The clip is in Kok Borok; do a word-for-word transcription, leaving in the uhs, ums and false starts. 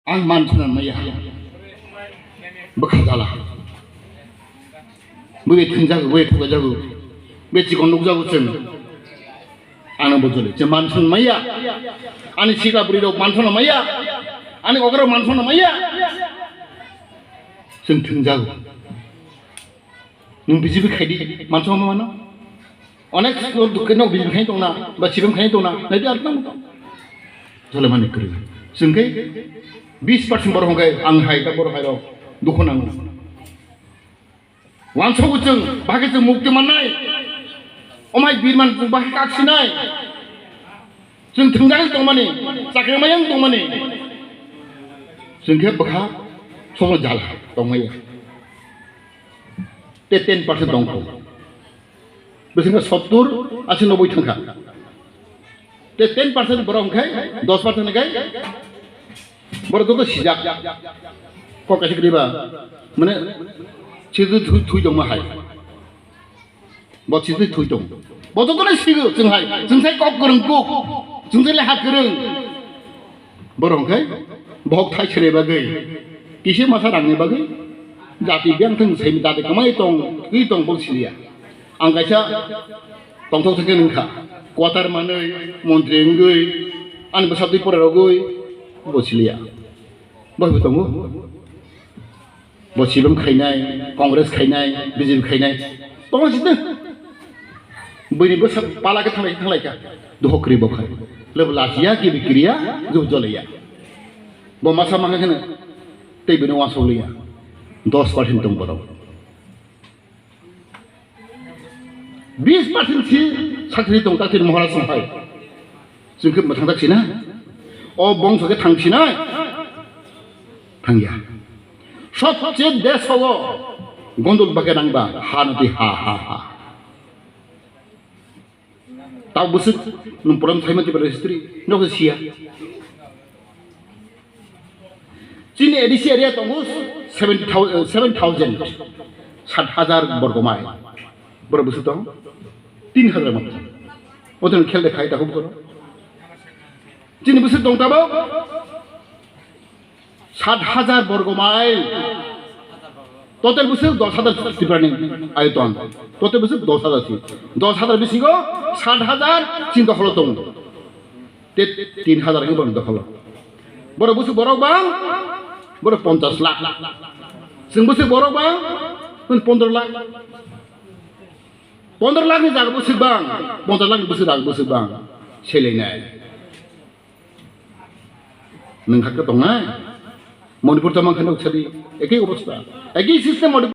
Ang man sona maya. Bwkha jala. Bwi thwnjago, bwi thukajago. Bwi chikon nukjago chwng. Ano bujuli. Chwng man sona maya. Ani sikla bwrwi rok man sona maya. Ani okra rok man sona maya. Chwng thwnjago. Nwng B J P khaidi, mansa ma mano. Onek no dukhe no B J P khai tongna, ba C P M khai tongna, naidi ar tamo. Jole mani kwrwi. Chwng khe bis percent borok hwnkhe ang hai ta borok hai rok dukhu nango. Wansa bo chwng bahai chwng mukti mannai. Omai birman chwng bahai kaksinai. Chwng thwngjagwi tongmani, chakri mayang tongmani. Chwng khe bwkha sobo jala tongmaya. Te ten percent tongkho. Bisingkhe sottur, asi, noboi thangkha. Te ten percent borok hwnkhe dos percent hwnkhe borok joto sijak. Kok kaisa kwrwiba, mane, sijak thui, thui tongma hai. Bo sijak thui tong. Bo joto nai sigo, chwng hai. Chwng sai kok kwrwng kuk. Chwng sai leha kwrwng. Borok hwnkhe bohok thai sene bagwi, kisa masa rangni bagwi, jati biyang thwng sai jati kwmai tong, twi tong bo siliya. Ang kaisa tongthok thangkhe nwngkha, quarter manwi, montri wngwi, ani bwsa twi pore rogwi bo siliya. Bo bo tongo. Bo C P M khainai, Congress khainai, B J P khainai, tongma site. Buini bwsa pala khe thanglai, thanglaikha. Duhok kwrwi bo khai. Lebo lachiya, kibi kiriya, jub joliya. Bo masa mangkha kheno tei bini uansuk liya. Dos percent tong borok. Bis percent si sakri tong taktir Maharaj song hai. Chwng khe mwthang tak sina. O bongso khe thang sina. Thangya. Sobse desh hogo gondol bage nangba ha nati ha ha ha. Tau bwswk nwng problem thaima tibara history. Nokse siya. Chini A D C area tongo seven thousand, seven thousand, sat hajar borgo mile. Borok bwswk tong? Tin hajar matro. Oto khel de khai ta hub koro. Chini bwswk tong tabok? Sat hajar borgo mile. Total bwswk dos hajar Tripura ni ayoton. Total bwswk dos hajar si. Dos hajar bisingo sat hajar chini dokholo tongo. Te tin hajar wngwi borokni dokholo. Borok bwswk borok bang, borok ponchas lakh. Chwng bwswk borok bang, pondro lakh. Pondro lakh ni jaga bwswk bang, ponchas lakh ni bwswk jaga bwswk bang. Selainai. Nwng hakhe tongnai. Manipur tongma khe nuk sadi. Ekei obostha. Ekei system Manipur.